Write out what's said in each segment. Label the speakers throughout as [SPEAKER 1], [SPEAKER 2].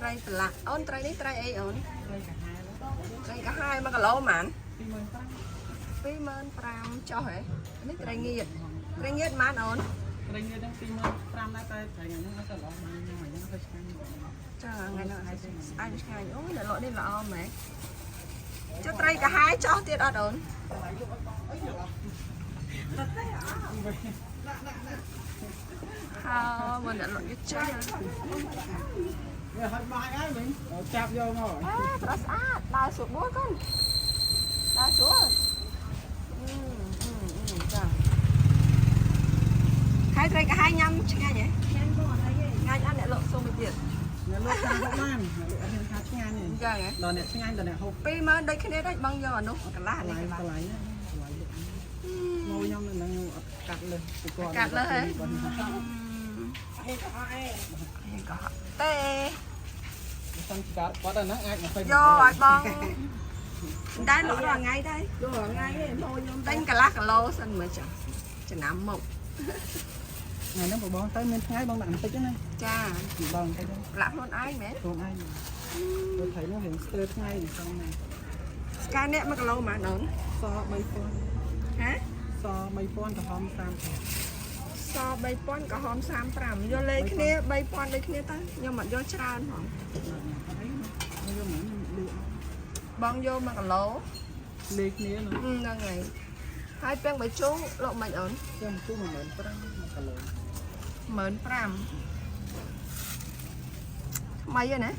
[SPEAKER 1] ត្រីប្រឡាក់អូនត្រីនេះត្រីអីអូន
[SPEAKER 2] ត្រីកាហាយ
[SPEAKER 1] ត្រីកាហាយ1គីឡូហ្មង
[SPEAKER 2] 25,000
[SPEAKER 1] 25,000ចុះហ៎នេះត្រីងៀតត្រីងៀតហ្មងអូន
[SPEAKER 2] ត្រីងៀតហ្នឹង25,000ដែរតែត្រីហ្នឹងអត់ទៅល្អបានញ៉ាំហ្នឹងទៅឆ្ងាញ់
[SPEAKER 1] ចាថ្ងៃហ្នឹងស្អែកឆ្ងាញ់អូយអ្នកលក់នេះល្អម៉េចចុះត្រីកាហាយចោះទៀតអត់អូនហើមកអ្នកលក់យកចេះ
[SPEAKER 2] វាហត់បាយហើយវិញចាប់យកមក
[SPEAKER 1] អើត្រស្អាតដើរស្រួលបួកូនដើរស្រួលអឺអឺចាហើយត្រីកាហាយញ៉ាំឆ្ងាញ់ហ៎
[SPEAKER 3] ញ៉ាំបងអត់អីទេ
[SPEAKER 1] ឆ្ងាញ់អត់អ្នកលក់សុំទៅទៀត
[SPEAKER 2] អ្នកលក់តាមបានអ្នកលក់អត់ហ៊ានថាឆ្ងាញ់ទេ
[SPEAKER 1] អញ្ចឹងហ៎
[SPEAKER 2] ដល់អ្នកឆ្ងាញ់ដល់អ្នកហូប
[SPEAKER 1] 20000ដូចគ្នាដូចបងយកអានោះកន្លះ
[SPEAKER 2] តម្លៃ
[SPEAKER 1] នេះកន្លះ
[SPEAKER 2] តម្លៃណាតម្លៃលក់មកខ្ញុំនៅហ្នឹងខ្ញុំអត់កាត់លើសពីគាត់
[SPEAKER 1] កាត់លើហ៎
[SPEAKER 3] អីក៏អត់អី
[SPEAKER 1] អីក៏ហត់ទេ
[SPEAKER 2] សិនកាត់គាត់ហ្នឹងអាច20
[SPEAKER 1] យកឲ្យបងតែលក់រាល់ថ្ងៃដែរ
[SPEAKER 3] យករាល់ថ្ងៃទេមកខ្ញុំ
[SPEAKER 1] ទិញកន្លះគីឡូសិនមើលចាចំណាំមុខ
[SPEAKER 2] ថ្ងៃហ្នឹងបងទៅមានថ្ងៃបងដាក់បន្តិចណា
[SPEAKER 1] ចា
[SPEAKER 2] បងទៅ
[SPEAKER 1] ប្រឡាក់ខ្លួនឯងមែន
[SPEAKER 2] ខ្លួនឯងទៅថៃនោះរៀងស្ទើរថ្ងៃនេះចង់ណា
[SPEAKER 1] ស្កាអ្នក1គីឡូហ្មងអូន
[SPEAKER 2] ស3000
[SPEAKER 1] ហ៎
[SPEAKER 2] ស3000ក្រហម30
[SPEAKER 1] ស3000ក្រហម35យកលេខគ្នា3000ដូចគ្នាទៅខ្ញុំអត់យកច្រើនហ្មង
[SPEAKER 2] អត់អីណាយកមកលក់
[SPEAKER 1] បងយក1គីឡូ
[SPEAKER 2] លេខគ្នាណា
[SPEAKER 1] ហ្នឹងហើយហើយពាំងបាយជូរលក់មិនអូន
[SPEAKER 2] ខ្ញុំជួ15000 1គីឡូ
[SPEAKER 1] 15000ថ្មីហ្នឹងណា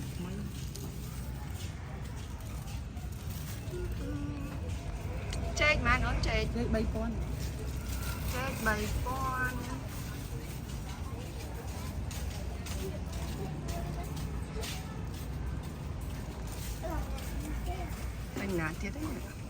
[SPEAKER 1] ចេកម៉ានអូនចេក
[SPEAKER 2] លេខ3000
[SPEAKER 1] ចេក3000ពេញណាទៀតហ្នឹង